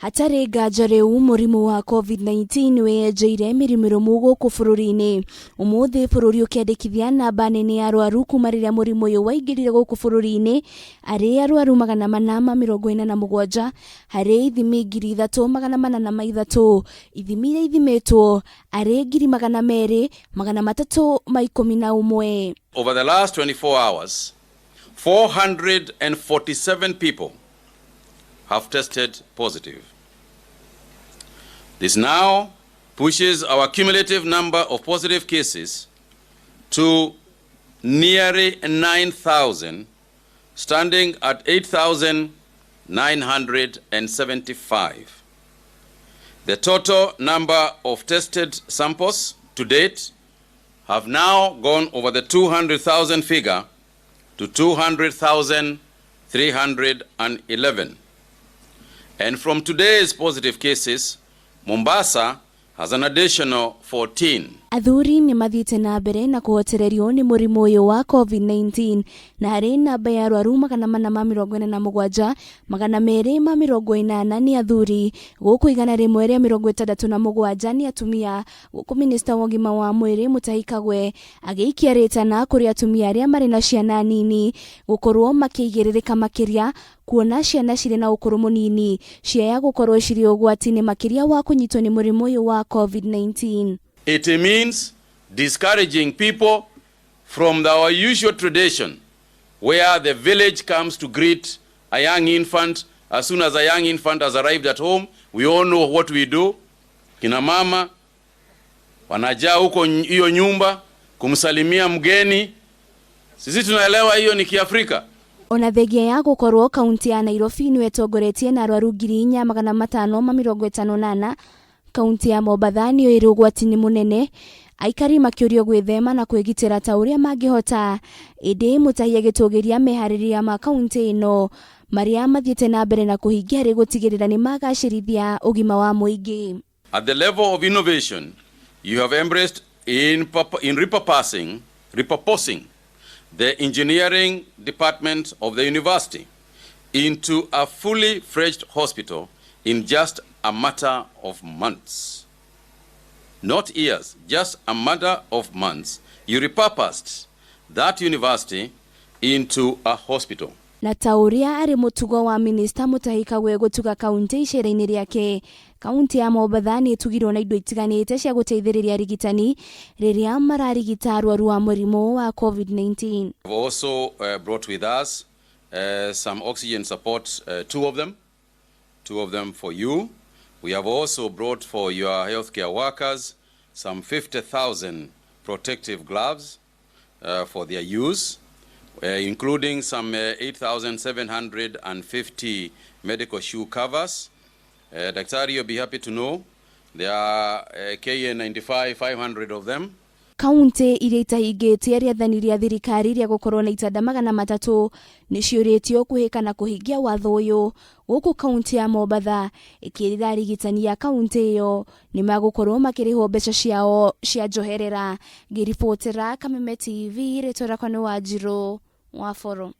Hatarĩ nganja rĩu mũrimũ wa Covid-19 nĩwĩyenjeire mĩri mĩrũmu gũkũ bũrũri-inĩ. Ũmũthĩ bũrũri ũkĩandĩkithia namba nene ya arwaru kuma rĩrĩa mũrimũ ũyũ waingĩrire gũkũ bũrũri-inĩ, arĩ arwaru 447 harĩ ithimi 3403 ithimi iria ithimĩtwo arĩ 200,311. Over the last 24 hours, 447 people have tested positive. This now pushes our cumulative number of positive cases to nearly 9,000, standing at 8,975. The total number of tested samples to date have now gone over the 200,000 figure to 200,311. And from today's positive cases, Mombasa has an additional 14. Athuri nĩ mathiĩte na mbere na kũhotererio nĩ mũrimũ ũyũ wa Covid-19 na harĩ namba ya arwaru 447, 280 nĩ athuri, gũkũ 167 nĩ atumia, gũkũ minista wa ũgima wa mwĩrĩ Mutahi Kagwe agĩikia rĩtana kũrĩ atumia arĩa marĩ na ciana nini gũkorwo makĩigĩrĩrĩka makĩria, kuona ciana cirĩ na ũkũrũ mũnini ciaya gũkorwo cirĩ ũgwati-inĩ makĩria wa kũnyitwo nĩ mũrimũ ũyũ wa Covid-19. It means discouraging people from our usual tradition where the village comes to greet a young infant. As soon as a young infant has arrived at home, we all know what we do. Kina mama wanajaa huko hiyo nyumba kumsalimia mgeni. Sisi tunaelewa hiyo ni Kiafrika. Ona thengia ya gũkorwo kaunti ya Nairobi nĩyo ĩtongoretie na arwaru 4554, kaunti ya Mombatha nĩyo ĩrĩ ũgwati-inĩ mũnene, aikari makĩũrio gwĩthema na kwĩgitĩra ta ũrĩa mangĩhota, ĩndĩ Mutahi agĩtũgĩria meharĩria ma kaunti ĩno marĩa mathiĩte na mbere na kũhingia harĩ gũtigĩrĩra nĩ magacĩrithia ũgima wa mũingĩ. At the level of innovation, you have embraced in repurposing the engineering department of the university into a fully fledged hospital in just a matter of months. Not years, just a matter of months. You repurposed that university into a hospital. Na ta ũrĩa arĩ mũtugo wa minista Mutahi Kagwe gũtuga kaunti icera-inĩ rĩake, kaunti ya Mombatha nĩ ĩtugirwo na indo itiganĩte cia gũteithĩrĩria arigitani rĩrĩa mararigita arwaru a mũrimũ wa Covid-19. We've also brought with us some oxygen support, two of them for you. We have also brought for your healthcare workers some 50,000 protective gloves for their use, including some 8,750 medical shoe covers. Daktari, you'll be happy to know there are KN95, 500 of them. Kaunti iria itahingĩtie rĩathani rĩa thirikari rĩa gũkorwo na itanda 300 nĩ ciũrĩtio kwĩhĩka na kũhingia watho ũyũ, gũkũ kaunti ya Mombatha ĩkĩrĩra arigitani a kaunti ĩyo nĩ magũkorwo makĩrĩhwo mbeca ciao cia njoherera. Ngĩribotera Kameme TV, rĩtwa rĩakwa nĩ Wanjirũ wa Boro.